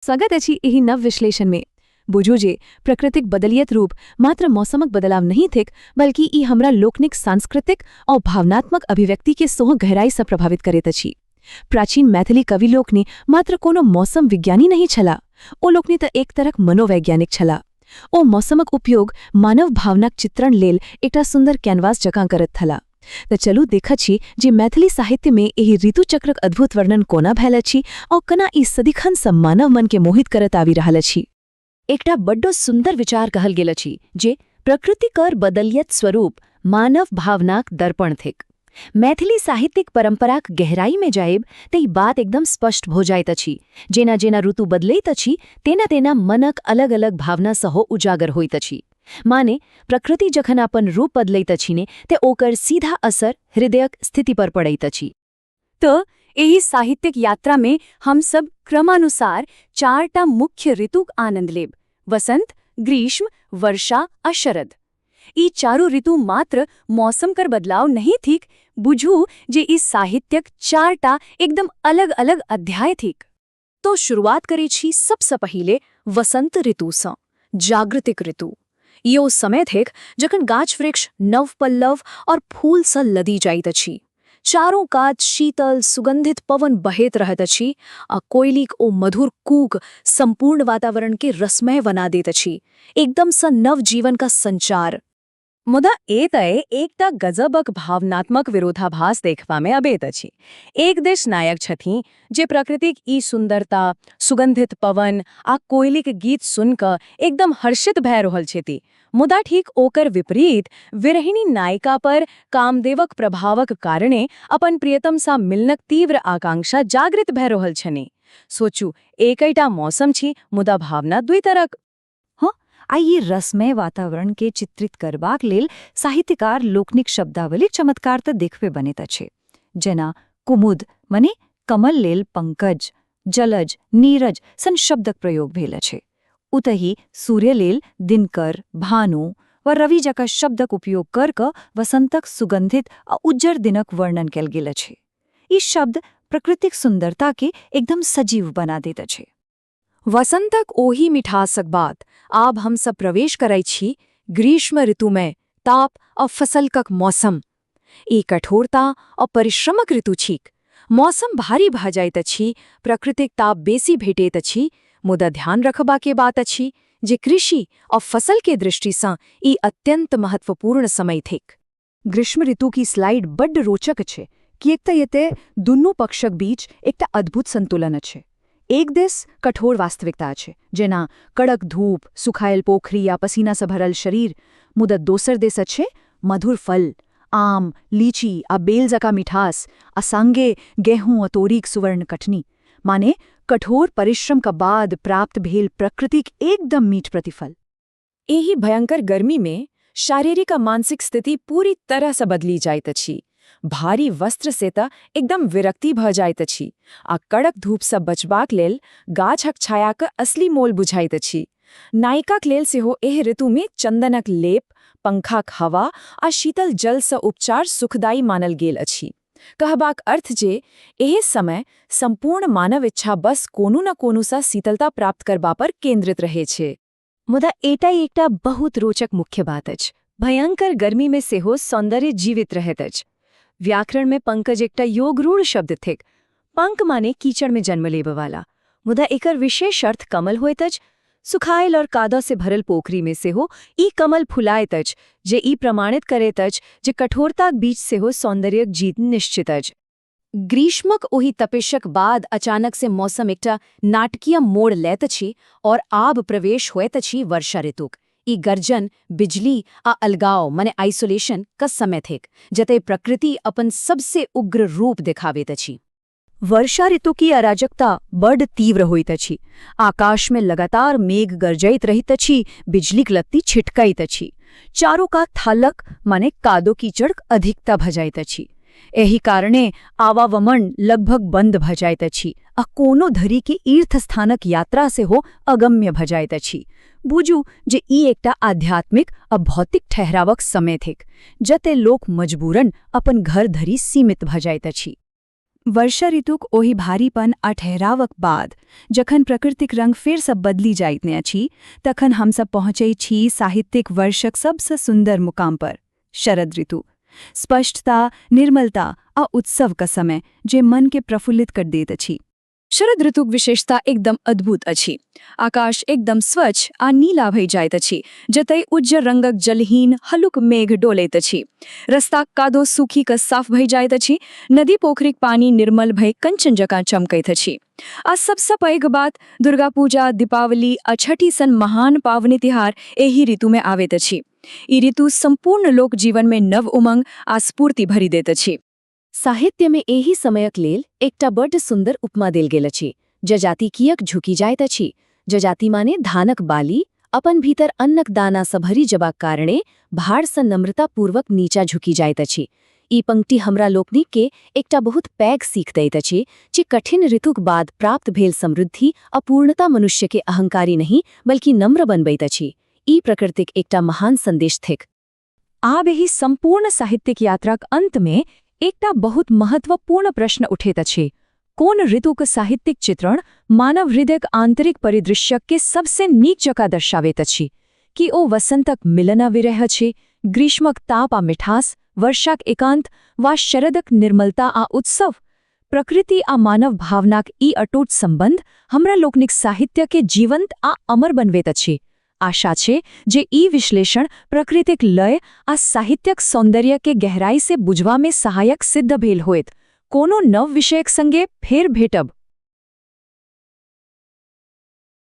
स्वागत अछि एहि नव विश्लेषणमे। बुझू जे प्रकृतिक बदलियत रूप मात्र मौसमक बदलाव नहि थिक, बल्कि ई हमरा लोकनिक सांस्कृतिक आ भावनात्मक अभिव्यक्तिके सेहो गहराइसँ प्रभावित करैत अछि। प्राचीन मैथिली कवि लोकनि मात्र कोनो मौसम विज्ञानी नहि छलाह, ओ लोकनि तऽ एक तरहक मनोवैज्ञानिक छलाह। ओ मौसमक उपयोग मानव भावनाक चित्रण लेल एकटा सुन्दर कैनवास जकाँ करैत छलाह। तऽ चलू देखैत छी जे मैथिली साहित्यमे एहि ऋतुचक्रक अद्भुत वर्णन कोना भेल अछि आ कोना ई सदिखनसँ मानव मनके मोहित करैत आबि रहल अछि। एकटा बड्ड सुन्दर विचार कहल गेल अछि जे प्रकृतिकर बदलियत स्वरूप मानव भावनाक दर्पण थिक। मैथिली साहित्यिक परम्पराक गहराइमे जायब तऽ ई बात एकदम स्पष्ट भऽ जाइत अछि। जेना जेना ऋतु बदलैत अछि, तेना तेना मनक अलग अलग भावना सेहो उजागर होइत अछि। माने प्रकृति जखन अपन रूप बदलैत अछि ने, ते ओकर सीधा असर हृदयक स्थिति पर पड़ैत अछि। तऽ एहि साहित्यिक यात्रामे हमसब क्रमानुसार चारटा मुख्य ऋतुक आनंद लेब: वसंत, ग्रीष्म, वर्षा आ शरद। ई चारू ऋतु मात्र मौसम कर बदलाव नहीं थिक, बुझू जे ई साहित्यक चारटा एकदम अलग अलग अध्याय थिक। तो शुरुआत करै छी सबसँ पहिले वसंत ऋतुसँ, जागृतिक ऋतु। ई ओ समय थिक जखन गाछ वृक्ष नव पल्लव और फूलसँ लदि जाइत अछि। चारों कात शीतल सुगंधित पवन बहैत रहैत अछि आ कोयलीक ओ मधुर कूक संपूर्ण वातावरण के रसमय बना दैत अछि। एकदमसँ नव जीवन का संचार। मुदा एतय एकटा गजबक भावनात्मक विरोधाभास देखबामे अबैत अछि। एक दिस नायक छथिन जे प्रकृतिक ई सुन्दरता, सुगंधित पवन आ कोयलीक गीत सुनि कऽ एकदम हर्षित भए रहल छथि, मुदा ठीक ओकर विपरीत विरहिणी नायिका पर कामदेवक प्रभावक कारणे अपन प्रियतमसँ मिलनक तीव्र आकांक्षा जागृत भए रहल छनि। सोचू, एकैटा मौसम छी, मुदा भावना दुई तरहक। हँ, आ ई रसमय वातावरण के चित्रित करबाक लेल साहित्यकार लोकनिक शब्दावलीक चमत्कार तऽ देखबे बनैत अछि। जेना कुमुद मने कमल लेल पंकज, जलज, नीरज सन शब्दक प्रयोग भेल अछि। ओतहि सूर्य लेल दिनकर, भानु वा रवि जकाँ शब्दक उपयोग कर कऽ वसंतक सुगंधित आ उज्जर दिनक वर्णन कयल गेल अछि। ई शब्द प्रकृतिक सुंदरता के एकदम सजीव बना दैत अछि। वसंतक ओहि मिठासक बाद आब हमसब प्रवेश करै छी ग्रीष्म ऋतुमे, ताप आ फसलकक मौसम। ई कठोरता आ परिश्रमक ऋतु छीक। मौसम भारी भऽ जाइत अछि, प्रकृतिक ताप बेसी भेटैत अछि, मुदा ध्यान रखबाके बात अछि जे कृषि आ फसल के दृष्टिसँ ई अत्यंत महत्वपूर्ण समय थिक। ग्रीष्म ऋतु की स्लाइड बड्ड रोचक छै, किएक तऽ एतय दुनू पक्षक बीच एकटा अद्भुत संतुलन अछि। एक दिस कठोर वास्तविकता अछि, जेना कड़क धूप, सुखायल पोखरी या पसीनासँ भरल शरीर, मुदा दोसर दिस अछि मधुर फल, आम, लीची आ बेल जकाँ मिठास आ संगे गेहूं आ तोरीक सुवर्ण कटनी। माने कठोर परिश्रम का बाद प्राप्त भेल प्रकृतिक एकदम मीठ प्रतिफल। एहि भयंकर गर्मी में शारीरिक आ मानसिक स्थिति पूरी तरह से बदली जाइत अछि। भारी वस्त्र से तऽ एकदम विरक्ति भऽ जाइत अछि आ कड़क धूपसँ बचबाक लेल गाछक छायाक असली मोल बुझाइत अछि। नायिकाक लेल सेहो एहि ऋतुमे चंदनक लेप, पंखाक हवा आ शीतल जलसँ उपचार सुखदायी मानल गेल अछि। कहबाक अर्थ जे एहि समय संपूर्ण मानव इच्छा बस कोनो न कोनोसँ शीतलता प्राप्त करबा पर केंद्रित रहै छै। मुदा एटा एकटा बहुत रोचक मुख्य बात अछि। भयंकर गर्मीमे सेहो सौंदर्य जीवित रहैत अछि। व्याकरणमे पंकज एकटा योगरूढ़ शब्द थिक। पंक माने कीचड़मे जन्म लेबऽवाला, मुदा एकर विशेष अर्थ कमल होइत अछि। सुखायल और कादो से भरल पोखरीमे सेहो ई कमल फुलाइत अछि, जे ई प्रमाणित करैत अछि जे कठोरताक बीच सेहो सौंदर्यक जीत निश्चित अछि। ग्रीष्मक ओहि तपिशक बाद अचानक से मौसम एकटा नाटकीय मोड़ लैत अछि और आब प्रवेश होइत अछि वर्षा ऋतुक। ई गर्जन, बिजली आ अलगाव मने आइसोलेशन क समय थिक, जतय प्रकृति अपन सबसे उग्र रूप देखाबैत अछि। वर्षा ऋतु की अराजकता बड्ड तीव्र होइत अछि। आकाशमे लगातार मेघ गरजैत रहैत अछि, बिजलीक लत्ती छिटकैत अछि। चारू कात थालक माने कादो कीचड़क अधिकता भऽ जाइत अछि। एहि कारणे आवागमन लगभग बंद भऽ जाइत अछि आ कोनो धरि के तीर्थ स्थानक यात्रा सेहो अगम्य भऽ जाइत अछि। बुझू जे ई एकटा आध्यात्मिक आ भौतिक ठहरावक समय थिक, जतय लोक मजबूरन अपन घर धरि सीमित भऽ जाइत अछि। वर्षा ऋतुक ओहि भारीपन आ ठहरावक बाद जखन प्रकृतिक रंग फेरसँ बदलि जाइत ने अछि, तखन हमसब पहुँचै छी साहित्यिक वर्षक सबसँ सुन्दर मुकाम पर, शरद ऋतु। स्पष्टता, निर्मलता आ उत्सवक समय जे मनके प्रफुल्लित कर दैत अछि। शरद ऋतुक विशेषता एकदम अद्भुत अछि। आकाश एकदम स्वच्छ आ नीला भए जाइत अछि, जतय उज्जर रंगक जलहीन हलुक मेघ डोलैत अछि। रस्ताक कादो सूखि कऽ साफ भए जाइत अछि, नदी पोखरिक पानि निर्मल भए कंचन जकाँ चमकैत अछि। आ सबसँ पैघ बात, दुर्गा पूजा, दीपावली आ छठि सन महान पावनि तिहार एहि ऋतुमे आबैत अछि। ई ऋतु सम्पूर्ण लोक जीवनमे नव उमंग आ स्फूर्ति भरि दैत अछि। साहित्यमे एहि समयक लेल एकटा बड्ड सुन्दर उपमा देल गेल अछि, जजाति कियक झुकि जाइत अछि। जजाति माने धानक बाली, अपन भीतर अन्नक दानासँ भरि जबाक कारणे भारसँ नम्रतापूर्वक नीचा झुकि जाइत अछि। ई पंक्ति हमरा लोकनिक के एकटा बहुत पैघ सीख दैत अछि जे कठिन ऋतुक बाद प्राप्त भेल समृद्धि आ पूर्णता मनुष्यके अहंकारी नहि, बल्कि नम्र बनबैत अछि। ई प्रकृतिक एकटा महान संदेश थिक। आब एहि सम्पूर्ण साहित्यिक यात्राक अंतमे एकटा बहुत महत्वपूर्ण प्रश्न उठैत अछि। कोन ऋतुक साहित्यिक चित्रण मानव हृदयक आंतरिक परिदृश्यके सबसे नीक जकाँ दर्शाबैत अछि? कि ओ वसंतक मिलन आ विरह अछि, ग्रीष्मक ताप आ मिठास, वर्षाक एकांत वा शरदक निर्मलता आ उत्सव? प्रकृति आ मानव भावनाक ई अटूट संबंध हमरा लोकनिक साहित्यके जीवंत आ अमर बनबैत अछि। आशा छै जे ई विश्लेषण प्रकृतिक लय आ साहित्यक सौंदर्यके गहराई से बुझबामे सहायक सिद्ध भेल होयत। कोनो नव विषयक संगे फेर भेटब।